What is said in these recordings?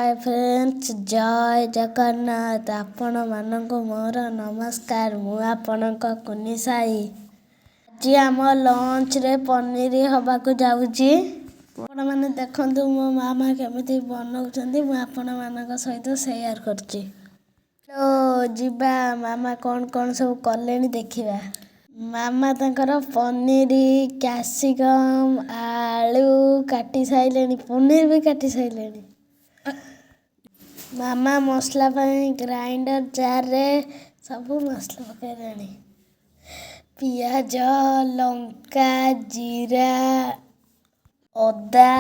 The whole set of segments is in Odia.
ହାଏ ଫ୍ରେଣ୍ଡସ୍, ଜୟ ଜଗନ୍ନାଥ। ଆପଣମାନଙ୍କୁ ମୋର ନମସ୍କାର। ମୁଁ ଆପଣଙ୍କ କୁନି ସାଇ। ଆଜି ଆମ ଲଞ୍ଚରେ ପନିର ହେବାକୁ ଯାଉଛି। ଆପଣମାନେ ଦେଖନ୍ତୁ ମୋ ମାମା କେମିତି ବନଉଛନ୍ତି, ମୁଁ ଆପଣମାନଙ୍କ ସହିତ ସେୟାର କରୁଛି। ତ ଯିବା, ମାମା କ'ଣ କ'ଣ ସବୁ କଲେଣି ଦେଖିବା। ମାମା ତାଙ୍କର ପନିର, କ୍ୟାପ୍ସିକମ୍, ଆଳୁ କାଟି ସାରିଲେଣି, ପନିର ବି କାଟି ସାରିଲେଣି। ମାମା ମସଲା ପାଇଁ ଗ୍ରାଇଣ୍ଡର ଜାର୍ରେ ସବୁ ମସଲା ପକାଇଲେଣି। ପିଆଜ, ଲଙ୍କା, ଜିରା, ଅଦା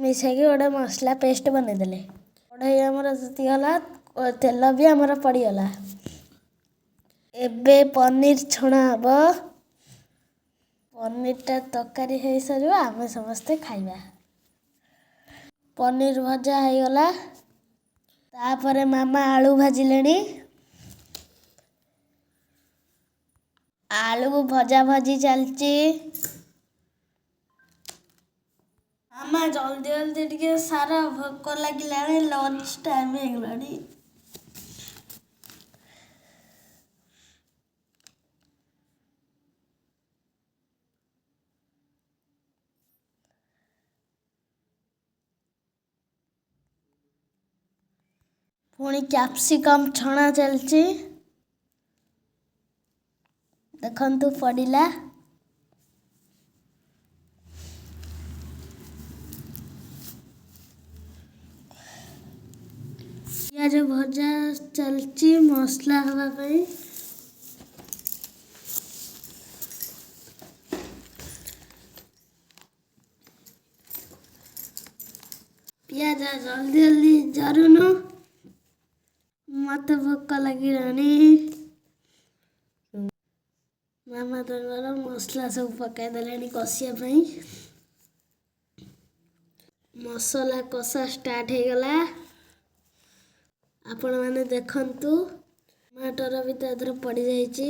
ମିଶାଇକି ଗୋଟେ ମସଲା ପେଷ୍ଟ ବନେଇଦେଲେ। କଢ଼େଇ ଆମର ତାତିଗଲା, ତେଲ ବି ଆମର ପଡ଼ିଗଲା। ଏବେ ପନିର ଛଣା ହବ। ପନିରଟା ତରକାରୀ ହେଇସାରିବ, ଆମେ ସମସ୍ତେ ଖାଇବା। ପନିର ଭଜା ହେଇଗଲା। ତାପରେ ମାମା ଆଳୁ ଭାଜିଲେଣି। ଆଳୁ ଭଜା ଭଜି ଚାଲିଛି। ମାମା, ଜଲ୍ଦି ଜଲ୍ଦି ଟିକେ ସାର, ଭୋକ ଲାଗିଲାଣି, ଲଞ୍ଚ ଟାଇମ୍ ହେଇଗଲାଣି। ପୁଣି କ୍ୟାପ୍ସିକମ୍ ଛଣା ଚାଲିଛି, ଦେଖନ୍ତୁ ପଡ଼ିଲା। ପିଆଜ ଭଜା ଚାଲିଛି ମସଲା ହେବା ପାଇଁ। ପିଆଜ ଜଲ୍ଦି ଜଲ୍ଦି ଜରୁନୁ, ମତେ ଭୋକ ଲାଗିଲାଣି। ମାମା ତାଙ୍କର ମସଲା ସବୁ ପକାଇଦେଲେଣି କଷିବା ପାଇଁ। ମସଲା କଷା ଷ୍ଟାର୍ଟ ହେଇଗଲା। ଆପଣମାନେ ଦେଖନ୍ତୁ, ଟମାଟର ବି ତା ଦେହରେ ପଡ଼ିଯାଇଛି।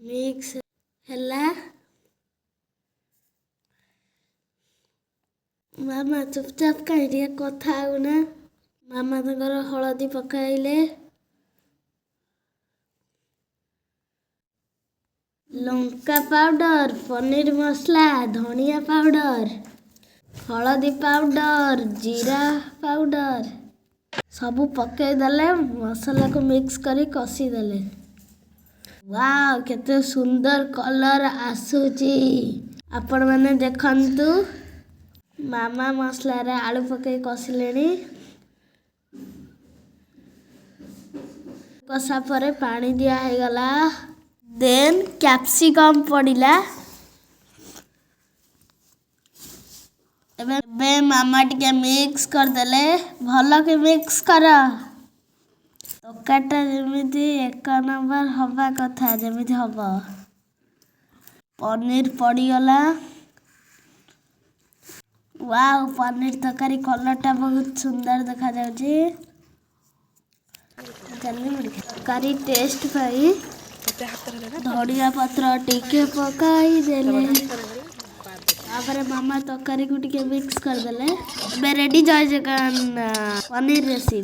ମିକ୍ସ ହେଲା। ମାମା ଚୁପଚାପ କାହିଁ, ଟିକେ କଥା ହଉନା? ମାମା ତାଙ୍କର ହଳଦୀ ପକାଇଲେ, ଲଙ୍କା ପାଉଡର, ପନିର ମସଲା, ଧନିଆ ପାଉଡର, ହଳଦୀ ପାଉଡର, ଜିରା ପାଉଡର ସବୁ ପକାଇଦେଲେ। ମସଲାକୁ ମିକ୍ସ କରି କଷିଦେଲେ। ୱାଓ, କେତେ ସୁନ୍ଦର କଲର ଆସୁଛି, ଆପଣମାନେ ଦେଖନ୍ତୁ। ମାମା ମସଲାରେ ଆଳୁ ପକାଇ କଷିଲେଣି। କଷା ପରେ ପାଣି ଦିଆ ହେଇଗଲା, ଦେନ୍ କ୍ୟାପ୍ସିକମ୍ ପଡ଼ିଲା। ଏବେ ମାମା ଟିକେ ମିକ୍ସ କରିଦେଲେ। ଭଲକି ମିକ୍ସ କର। ତରକାରୀଟା ଯେମିତି ଏକ ନମ୍ବର ହବା କଥା, ଯେମିତି ହବ। ପନିର ପଡ଼ିଗଲା। ୱାଓ, ପନିର ତରକାରୀ କଲରଟା ବହୁତ ସୁନ୍ଦର ଦେଖାଯାଉଛି। ତରକାରୀ ଟେଷ୍ଟ ପାଇଁ ଧନିଆ ପତ୍ର ଟିକେ ପକାଇଦେଲେ। ତାପରେ ମାମା ତରକାରୀକୁ ଟିକେ ମିକ୍ସ କରିଦେଲେ। ଏବେ ରେଡି। ଜୟ ଜଗନ୍ନାଥ। ପନିର ରେସିପି।